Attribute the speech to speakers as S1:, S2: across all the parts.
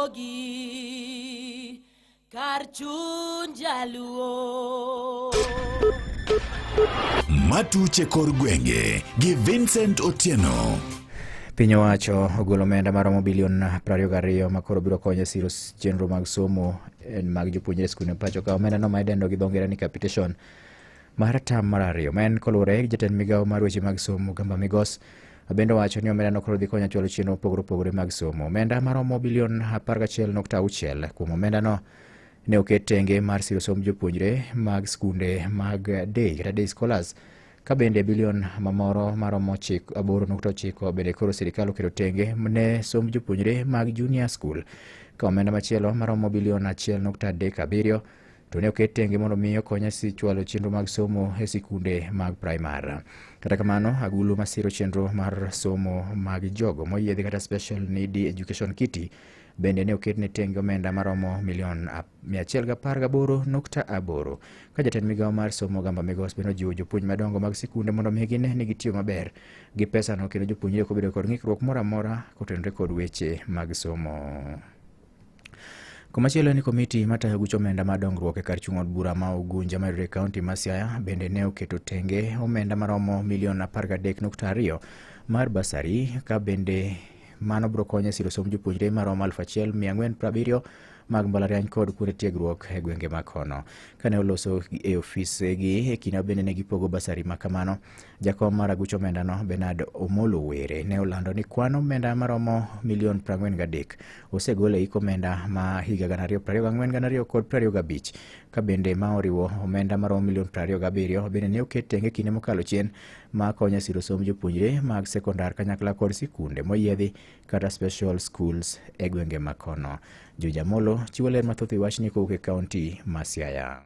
S1: Ramogi kar chuny jaluo.
S2: Matuche kor gwenge gi Vincent Otieno.
S3: Piny owacho ogolo omenda maromo bilion 22 ma koro biro konyo e siro chenro mag somo mag jopuonjre e skunde pacho ka. Omenda no ma idendo gi dho ngere ni capitation mar tam mar ariyo ma en koluwore gi jatend migawo mar weche mag somo Gamba Migos bende owacho ni omenda no koro dhi konyo chwalo chenro mopogore opogore mag somo. Omenda maromo bilion 11.6 kuom omenda no ne oket tenge mar siro somb jopuonjre mag skunde mag day kata day scholars, ka bende bilion mamoro maromo 8.9 bende koro sirikal oketo tenge ne somb jopuonjre mag junior school, ka omenda machielo maromo bilion 1.37 to ne oket tenge mondo mi okony e chwalo chenro mag somo e sikunde mag primar. Kata kamano, agulu masiro chenro mar somo mag jogo moyiedhi kata special need education kitty bende ne oket ne tenge omenda maromo milion 118.8, ka jatend migawo mar somo Gamba Migos bende ojiwo jopuonj madongo mag sikunde mondo mi gine ni gitiyo maber gi pesano kendo jopuonjre ok obedo kod ng'ikruok moro amora kotenore kod weche mag somo. Komachielo en ni komiti matayo guch omenda mar dongruok e kar chung' od bura ma Ugunja mayudore e kaunti ma Siaya bende ne oketo tenge omenda maromo milion 13.2 mar basari, ka bende mano biro konyo e siro somb jopuonjre maromo 1470 mag mbalariany kod kuonde tiegruok e gwenge ma kono. Kane oloso e ofisegi e kinde bende ne gipogo basari ma kamano, jakom mar aguch omendano Bernard Omolo Were ne olando ni kwan omenda maromo milion 43 osegol e hik omenda ma higa 2024 kod 25, ka bende ma oriwo omenda maromo milion 27 bende ne oket tenge kinde mokalo chien ma konyo e siro somb jopuonjre mag sekondar kanyakla kod sikunde moyiedhi kata special schools e gwenge ma kono. George Amolo chiwo ler mathoth e wachni kowuok e kaunti ma Siaya.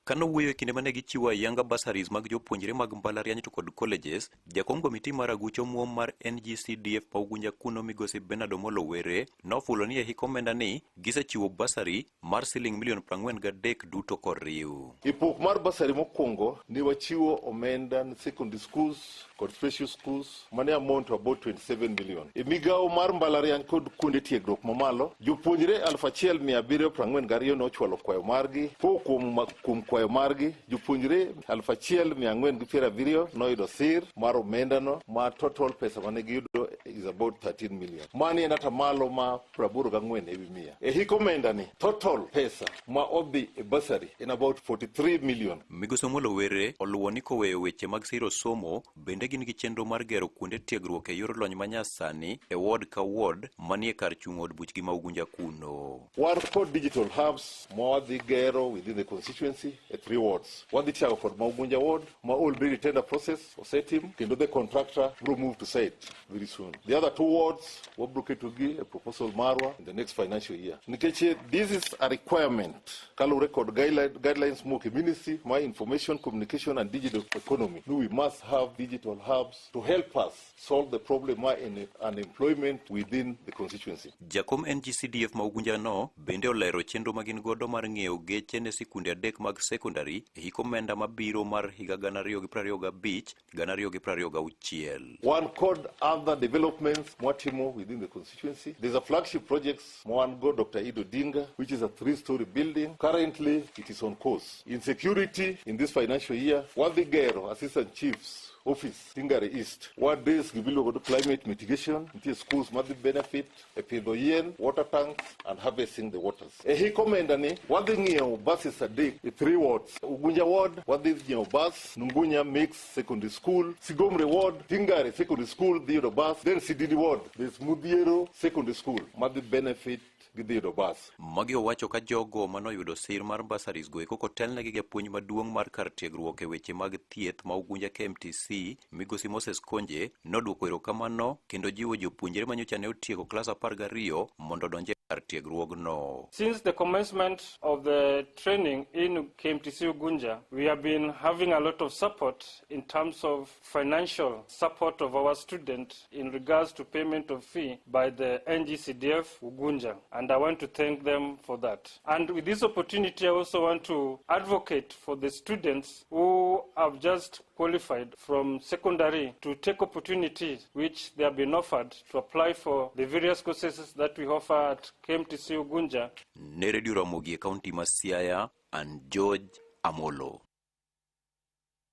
S4: Kanowuoyo e kinde mane gichiwo ayanga bursaries mag jopuonjre mag mbalariany to kod colleges, jakom komiti mar aguch omuom mar NGCDF ma Ugunja kuno migosi Bernard Omolo Were nofulo ni e hik omenda ni gisechiwo bursary mar siling milion 43 duto koriw.
S5: E pok mar bursary mokwongo ne wachiwo omenda ne secondary schools kod special schools mane amount to about 27 million. E migawo mar mbalariany kod kuonde tiegruok mamalo, jopuonjre 1742 nochwalo kwayo margi. Kowuok kuom kwayo margi, jopuonjre 1470 noyudo sir mar omendano ma total pesa mane giyudo is about 13 million. Mani en atamalo ma 84 ewi mia. E hik omendani, total pesa ma odhi e bursary en about 43 million.
S4: Migosi Omolo Were oluwo ni koweyo weche mag siro somo, bende gin gi chenro mar gero kuonde tiegruok e yor lony manyasani e ward ka ward manie kar chung' od buchgi ma Ugunja kuno.
S5: Wan kod digital hubs ma wadhi gero within the constituency e three wards. Wadhi chako kod ma Ugunja ward ma already tender process osetim kendo the contractor bro move to site very soon. The other two wards wabro ketogi e proposal marwa in the next financial year. Nikech this is a requirement kaluwore kod guidelines mowuok e ministry ma information, communication and digital economy. No, we must have digital hubs to help us solve the problem ma unemployment within the constituency.
S4: Jakom NGCDF ma Ugunja no bende olero chenro ma gin godo mar ng'iewo geche ne sikunde adek mag sekondari e hik omenda mabiro mar higa 2025 2026.
S5: Wan kod other developments mwatimo within the constituency. There's a flagship project mwan go Dr. Ido Dinga, which is a 3-story building. Currently, it is on course. In security, in this financial year, wadhi gero assistant chiefs office Tingare East. Wadres gimiluongo ni climate mitigation, nitie schools madhi benefit e pidho yien, water tanks and harvesting the waters. E hik omenda ni wadhi ng'iewo buses adek e 3 wards. Ugunja ward wadhi ng'iewo bus, Nungunya Mixed Secondary School, Sigomre ward, Tingare Secondary School dhi yudo bus, then Sidini ward, there's Mudhiero Secondary School madhi benefit gidhi yudo bus.
S4: Magi owacho ka jogo manoyudo sir mar bursaries go eko kotelnegi gi japuonj maduong' mar kar tiegruok e weche mag thieth ma Ugunja KMTC migosi Moses Konje noduoko erokamano kendo jiwo jopuonjre manyocha ne otieko klas 12 mondo odonj e kar tiegruogno.
S6: Since the commencement of the training in KMTC Ugunja, we have been having a lot of support in terms of financial support of our students in regards to payment of fee by the NGCDF Ugunja, and I want to thank them for that. And with this opportunity, I also want to advocate for the students who have just qualified from secondary to take opportunities which they have been offered to apply for the various courses that we offer at KMTC Ugunja.
S4: Ne Redio Ramogi e kaunti ma Siaya, an George Amolo.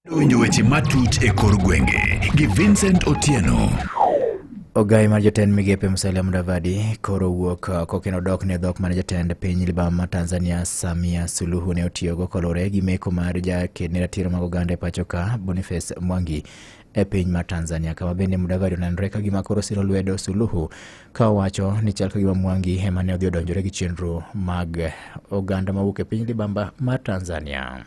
S2: Winjo weche matut e kor gwenge gi Vincent Otieno.
S3: Ogai mar jatend migepe Musalia Mudavadi koro wuok kokeno dok ne dhok mane jatend piny libamba ma Tanzania Samia Suluhu ne otiyogo kolure gi meko mar jaked ne ratiro mag oganda e pacho ka Boniface Mwangi e piny mar Tanzania, kama bende Mudavadi onenore ka gima koro siro lwedo Suluhu ka owacho ni chal ka gima Mwangi ema ne odhi odonjore gi chenro mag oganda mawuok e piny libamba mar Tanzania.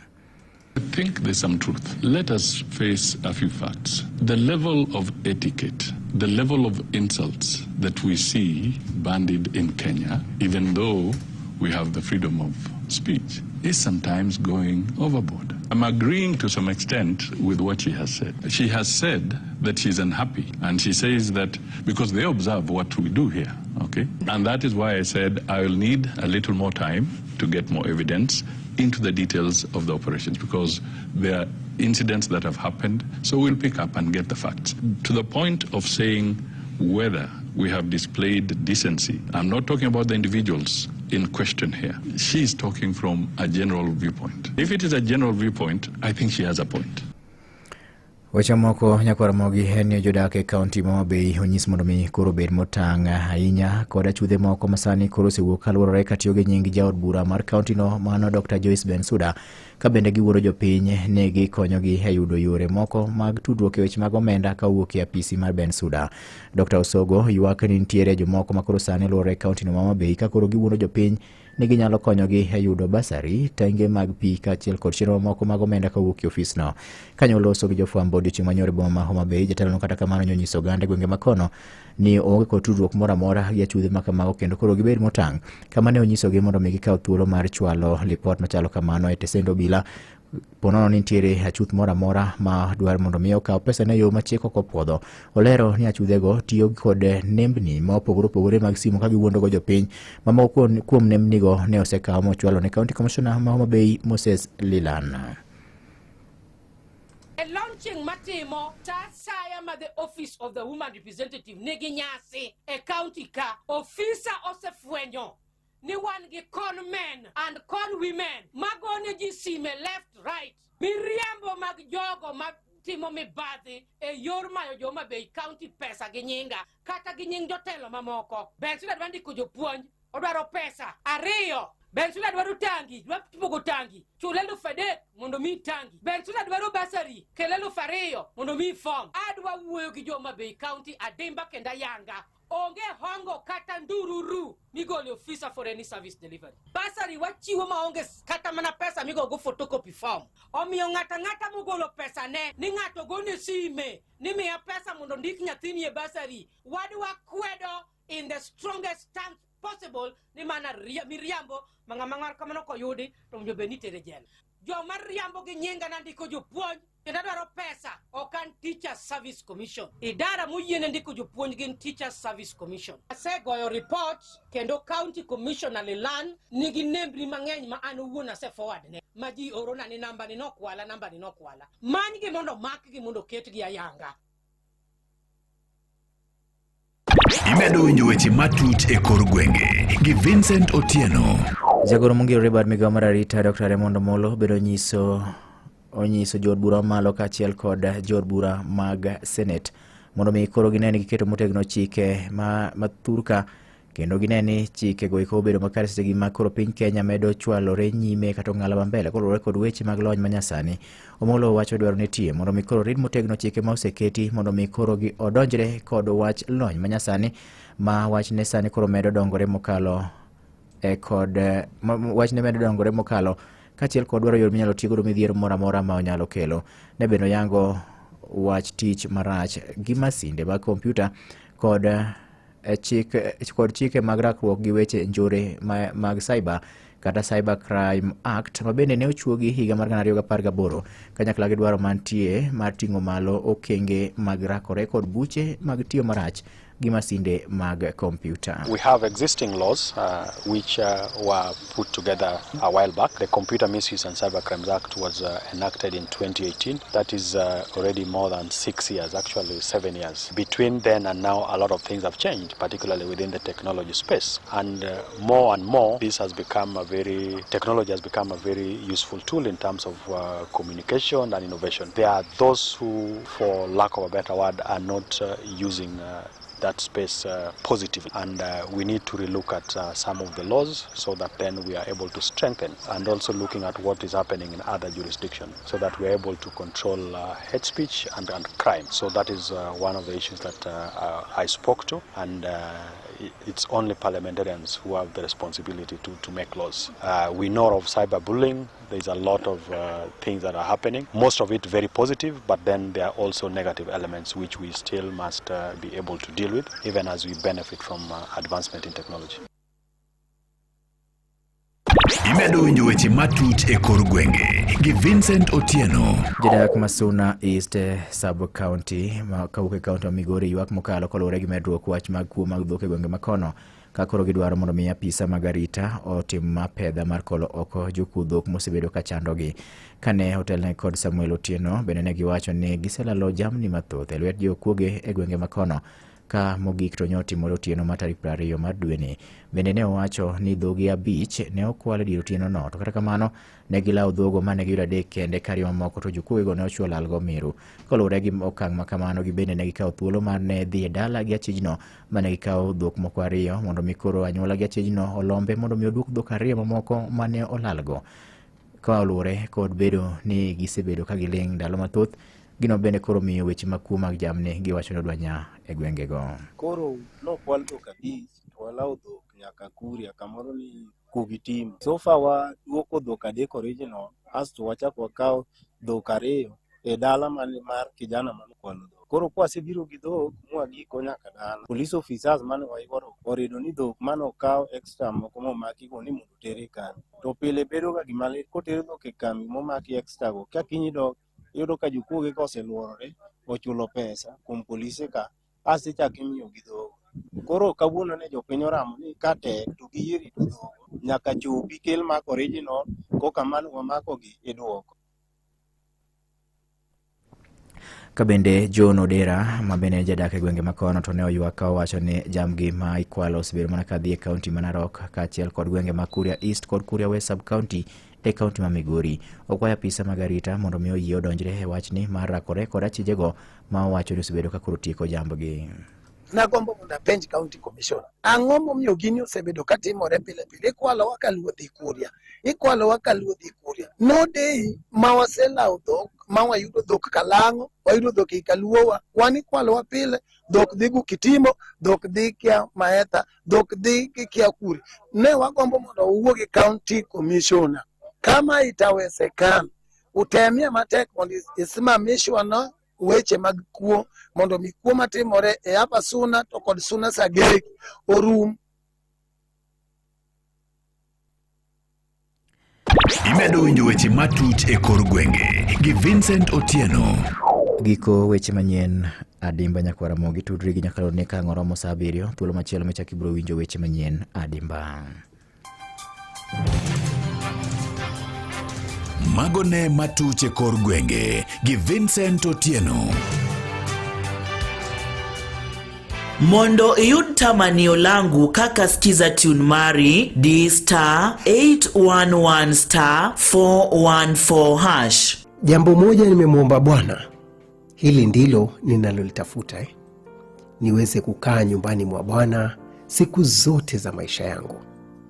S7: I think there's some truth. Let us face a few facts. The level of etiquette, the level of insults that we see bandied in Kenya, even though we have the freedom of speech, is sometimes going overboard. I'm agreeing to some extent with what she has said. She has said that she's unhappy, and she says that because they observe what we do here, okay? And that is why I said I will need a little more time to get more evidence into the details of the operations, because there are incidents that have happened, so we'll pick up and get the facts. To the point of saying whether we have displayed decency, I'm not talking about the individuals in question here. She's talking from a general viewpoint. If it is a general viewpoint, I think she has a point.
S3: Weche moko nyakwar mogi en ni jodak e kaunti ma Homa Bay onyis mondo mi koro obed motang' ahinya kod achudhe moko masani koro osewuok kaluwore katiyo gi nying jaod bura mar kaunti no mano Dr. Joyce Bensuda, ka bende giwuoro jopiny ni gikonyogi e yudo yore moko mag tudruok e weche mag omenda ka owuok e apisi mar Bensuda. Dr. Osogo ywak ni nitiere jomoko ma koro sani luwore e kaunti no ma Homa Bay ka koro giwuondo jopiny ni ginyalo konyogi e yudo basari, tenge mag pi kaachiel kod chenro mamoko mag omenda kowuok e ofisno. Kanyo loso gi jofwambo odiochieng' manyoro e boma ma Homa Bay, jatelono kata kamano nonyiso oganda e gwenge makono ni oonge kod tudruok moro amora gi achudhe ma kamago kendo koro gibed motang', kama ne onyisogi mondo mi gikaw thuolo mar chwalo lipot machalo kamano e tesend obila ponono ni nitiere achuth moro amora ma dwaro mondo mi okaw pesa ne yo ma chik ok opuodho. Olero ni achudhego tiyo kod nembni ma opogore opogore mag simu ka giwuondogo jopiny. Mamoko kuom nembnigo ne osekaw mochwalo ne County Commissioner ma Homa Bay Moses Lilan.
S1: E launching matimo sa asaya ma the office of the woman representative nigi nyasi e county ka, ofisa osefwenyo ni wan gi con men and con women magone ji sime left right, miriambo mag jogo matimo mibadhi e yor mayo jo Homa Bay county pesa gi nyinga kata gi nying jotelo mamoko. Bensuda dwa ndiko jopuonj, odwaro pesa ariyo. Bensuda dwaro tangi, dwa pogo tangi, chule 3,000 mondo mi tangi. Bensuda dwaro basari, kel 2,000 mondo mi form. Adwa wuoyo gi jo Homa Bay county adimba kendo ayanga. Onge hongo kata ndururu migolo e ofisa for any service delivery. Basari wachiwo maonge kata mana pesa migogo photocopy form. Omiyo ng'ato ang'ata mogolo pesa ne ni ng'ato gone sime ni miya pesa mondo ndik nyathini e basari, wadwa kwedo in the strongest terms possible ni mana miriambo ma ng'ama ng'ar kamano koyudi to owinjo bed ni itere jela. Joma riambo gi nyinga nandiko jopuonj kendo adwaro pesa, ok an Teacher Service Commission. Idara moyiene ndiko jopuonj gin Teacher Service Commission. Asegoyo report kendo County Commissioner Lilan nigi nembni mang'eny ma an owuon ase forward ne ma ji orona ni namba ni nokwala, namba ni nokwala. Manygi mondo makgi mondo oketgi ayanga.
S2: Imedo winjo weche matut e kor gwenge gi Vincent Otieno.
S3: Jagoro mongirore bad migawo mar arita Dr. Raymond Omolo bedo nyiso onyiso jood bura mamalo kaachiel kod jood bura mag Senate mondo mi koro gine ni giketo motegno chike ma thurka kendo gine ni chike go eko obedo makare seche gi ma koro piny Kenya medo chwalore nyime kata ong'ala ma mbele kaluwore kod weche mag lony manyasani. Omolo wacho dwaro nitie mondo mi koro rit motegno chike ma oseketi mondo mi koro gi odonjre kod wach lony manyasani ma wachne sani koro medo dongore mokalo e kod wachne medo dongore mokalo kaachiel kod dwaro yor minyalo tigodo midhiero moro amora ma onyalo kelo. Ne bende oyango wach tich marach gi masinde mag kompyuta kod chik kod chike mag rakruok gi weche njore mag cyber kata Cyber Crime Act ma bende ne ochuogi higa mar 2018 kanyakla gi dwaro mantie mar ting'o malo okenge mag rakore kod buche mag tiyo marach gi masinde mag kompyuta.
S8: We have existing laws which were put together a while back. The Computer Misuse and Cybercrimes Act was enacted in 2018. That is already more than 6 years, actually 7 years. Between then and now, a lot of things have changed, particularly within the technology space. And more and more, this has become a very, technology has become a very useful tool in terms of communication and innovation. There are those who, for lack of a better word, are not using that space positively, and we need to relook at some of the laws so that then we are able to strengthen, and also looking at what is happening in other jurisdictions so that we are able to control hate speech and crime. So that is one of the issues that I spoke to, and it's only parliamentarians who have the responsibility to make laws. We know of cyberbullying. There's a lot of things that are happening, most of it very positive, but then there are also negative elements which we still must be able to deal with, even as we benefit from advancement in technology.
S2: Imedo winjo weche matut e kor gwenge gi Vincent Otieno.
S3: Jodak ma Suna East Sub County ma kawuok e kaunti ma Migori ywak mokalo kaluwore gi medruok wach mag kuo mag dhok e gwenge makono, ka koro gidwaro mondo mi apisa mag arita otim mapedha mar kolo oko jokuo dhok mosebedo ka chandogi. Kane otelne kod Samuel Otieno, bende ne giwacho ni giselalo jamni mathoth e lwet jokuoge e gwenge makono. Ka mogik to nyotimore otieno mar tarik 20 mar dweni. Bende ne owacho ni dhogi 5 ne okwal e dier otieno no, to kata kamano ne gilawo dhogo mane giyudo 3 kende ka ariyo mamoko to jokuogego ne ochuo lalgo miru. Kaluwore gi okang' ma kamano, gibende ne gikawo thuolo mar ne dhi e dala gi achijno mane gikawo dhok moko 2 mondo mi koro anyuola gi achijno olombe mondo mi oduok dhok 2 mamoko mane olalgo. Ka oluwore kod bedo ni gisebedo ka giling' ndalo mathoth, gino bende koro miyo weche mag kuo mag jamni giwacho ni odwa nya e gwengego.
S9: Koro nokwal dhok 5 to walawo dhok nyaka Kuria kamoro ni Kugitimo. So far waduoko dhok 3 original, asto wachako wakawo dhok 2 e dala mane mar kijana mane okwalo dhok. Koro kwasebiro gi dhok mwagiko nyaka dala, police officers mane wayuoro orido ni dhok mane okaw extra moko momaki go ni mondo oter e kambi. To pile bedo ga gima lit koter dhok e kambi momaki extra go, ka kiny idok iyudo ka jokuoge ka oseluorore ochulo pesa kuom polise ka, asto ichako imiyogi dhok. Koro kawuono ne jopiny oramo ni ka tek to giyie rito dhok nyaka chopi kel mak original koka mane wamakogi iduoko.
S3: Ka bende John Odera ma bende en jadak e gwenge makono to ne oywak ka owacho ni jamgi ma ikwalo osebedo mana ka dhi e kaunti ma Narok kaachiel kod gwenge mag Kuria East kod Kuria West Sub County e kaunti ma Migori. Okwayo apisa mag arita mondo mi oyie odonjre e wachni mar rakore kod achijego ma owacho ni osebedo ka koro tieko jambgi.
S10: Nagombo mondo apenj county commissioner, ang'o momiyo gini osebedo katimore pile pile? Ikwalowa kaluwo dhi Kuria, ikwalowa kaluwo dhi Kuria. No day ma waselawo dhok, ma wayudo dhok Kalang'o, wayudo dhok ei Kaluowa, wan ikwalowa pile, dhok dhi Gukitimo, dhok dhi kia Maetha, dhok dhi kia Kuria. Ne wagombo mondo owuo gi county commissioner kama itawezekana, utemie matek mondo isimamishwa no weche mag kuo mondo mi kuo matimore e Upper Suna to kod Suna Sagek orum.
S2: Imedo winjo weche matut e kor gwenge gi Vincent Otieno.
S3: Giko weche manyien adimba nyakwara Ramogi, tudri gi nyakalondi ka ang' oromo saa 7, thuolo machielo michako ibiro winjo weche manyien adimba.
S2: Mago ne matuch e kor gwenge gi Vincent Otieno.
S11: Mondo iyud tamanio langu kaka skiza tune mari, di star 811 star 414 hash.
S12: Jambo moja nimemwomba Bwana, hili ndilo ninalolitafuta, niweze kukaa nyumbani mwa Bwana siku zote za maisha yangu,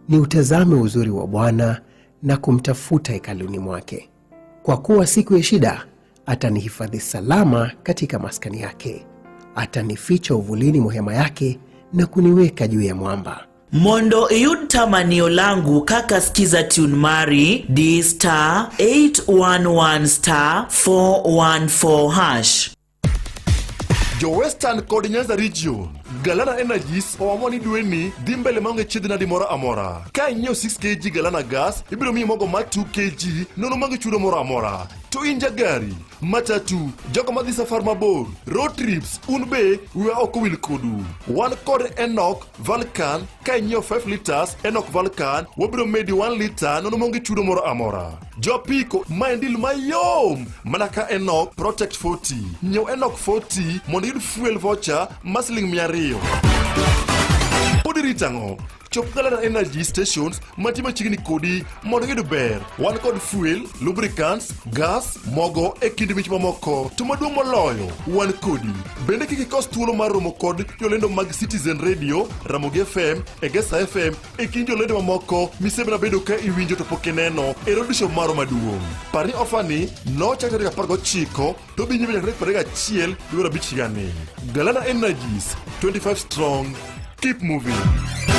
S12: niutazame uzuri wa Bwana na kumtafuta hekaluni mwake. Kwa kuwa siku ya shida atanihifadhi salama katika maskani yake, atanificha uvulini mwa hema yake na kuniweka juu ya mwamba.
S11: Mondo iyud tamanio langu kaka skiza tune mari, di star 811 star 414 hash.
S5: Jo Western kod Nyanza Region, Galana Energies oamua ni dweni dhi mbele maonge chiedh nadi moro amora. Ka inyiewo 6 kg Galana gas, ibiro miyi mogo mar 2 kg nono maonge chudo moro amora. To in jagari, matatu, jogo madhi safar mabor, road trips, un be wiwa ok owil kodu. Wan kod Enoch Vulcan ka inyiewo 5 liters Enoch Vulcan wabiro medi 1 liter nono maonge chudo moro amora. Jopiko ma en deal mayom mana ka Enoch Protect 40. Nyiew Enoch 40 mondo iyud fuel voucher ma siling 200. Pod irito ang'o? Chop Galana Energy stations mantie machiegni kodi mondo iyud ber. Wan kod fuel, lubricants, gas, mogo e kind mich mamoko. To maduong' moloyo, wan kodi. Bende kik ikos thuolo mar romo kod jolendo mag Citizen Radio, Ramogi FM, Egesa FM e kind jolendo mamoko misebena bedo ka iwinjo to pok ineno e roadshow marwa maduong'. Par ni ofa ni nochak tarik 19 to dhi nyime nyaka tarik 21 dwe mar abich higani. Galana Energies, 25 strong, keep moving.